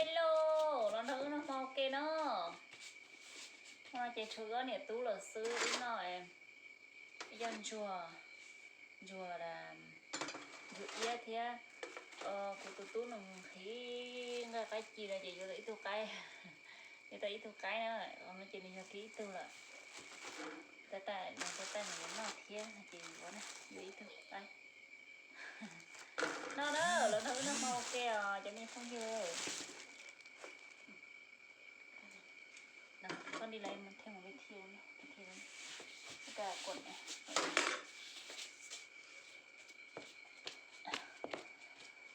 Hello, los nrog wb noj hmo ua ke no. Hmo no ces tshuav wb ob niam tub lawm xwb, wb noj ib co ntsuag, ntsuag, ntsuag iab thiab kuv tus tub nws nqhis nqaij qaib ci no ces yuav tau ib tug qaib, yuav tau ib tug qaib na, no ces nws yog kiag ib tug lawm. Tab sis nws tab sis nws yuav noj thiab no ces yuav, yuav ib tug qaib. No na, los nrog wb noj hmo ua ke os cov me phooj ywg. Koj li lawv mus thiaj mus li thiaj, thiaj, thiaj kuam.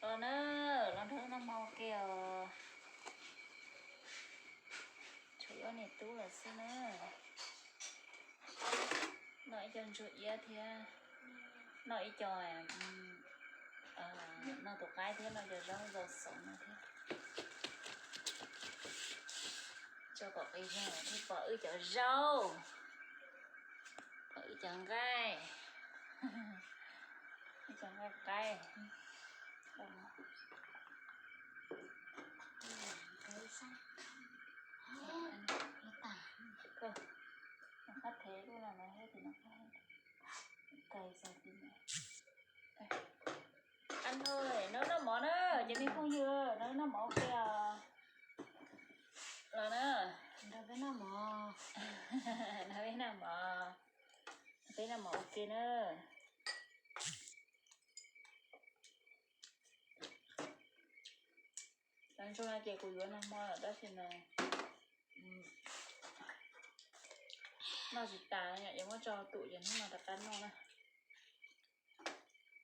Los na, los nrog wb noj hmo ua ke os. Tshuav wb ob niam tub lawm xwb na. Noj ib co ntsuag iab thiab noj ib co, noj tus qaib thiab noj cov zaub ntxaus xov no thiab. Tso kom qis zog thiaj pom wb cov zaub, pom wb cov nqaij, wb cov nqaij qaib. Qab thev lub no no thiab tim no. Qab no, noj noj mov na, cov me phooj ywg, noj noj mov ua ke os. Los na, nrog peb noj mov, nrog peb noj mov, peb noj mov ua ke na. Cov ntsuag no ces kuv yuav nag hmo lawm tab sis mas noj tsis tas, yuav muab tso tum ces hnub no rov qab noj na.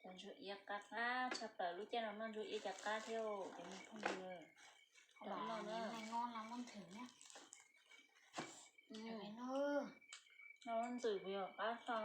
Cov ntsuag iab qab qab tshaj plaws, lub caij no noj ntsuag iab cov qab thiab cov me phooj ywg. Noj na. Noj ntxwm kuv yog qab xo.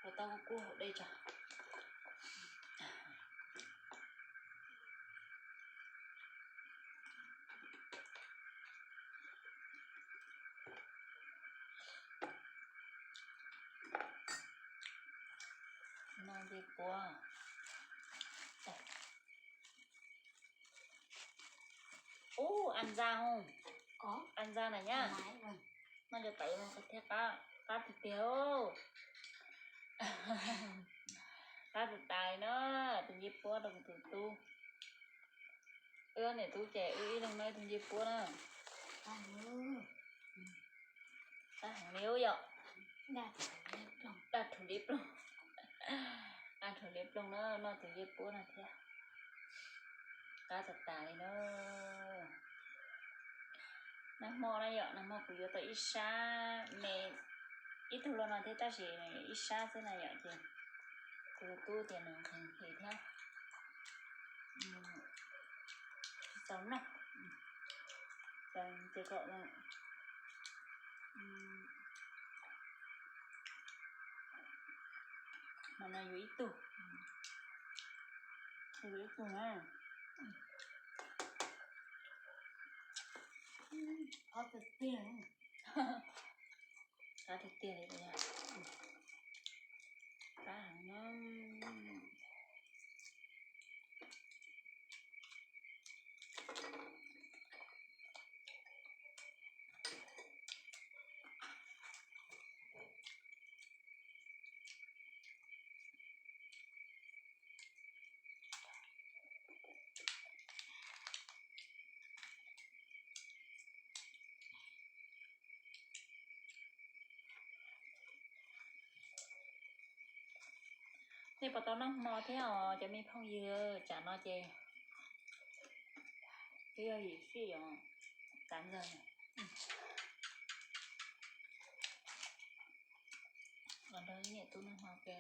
Puas tau kub hauv dej tso. No nce puab. Ub, as ntxa hos. As ntxa na nyab. Noj cov tawv no thiab qab tiag tiag. Qab tas tas li na, tus ncej puab rau kuv tus tub. Wb ob niam tub ces wb ib leeg noj ib tug ncej puab na. Qab heev li yom. Daj rhuv liab ploog. Daj rhuv liab ploog na, noj tus ncej puab no thiab. Qab tas tas li na. Nag hmo na yom, nag hmo kuv yuav tau ib sab me, ib tug luaj no thiab tab sis ib sab xwb na yom ces kuv tus tub tias nws nqhis nqhis thiab tsis tau noj. Ces kom hmo no yuav ib tug, yuav ib tug na. Qab tiag tiag li, qab heev na. Nej puas tau noj hmo thiab os cov me phooj ywg? Tsam no ces twb yog yim sij os, kav ntawd. Los nrog niam tub noj hmo ke.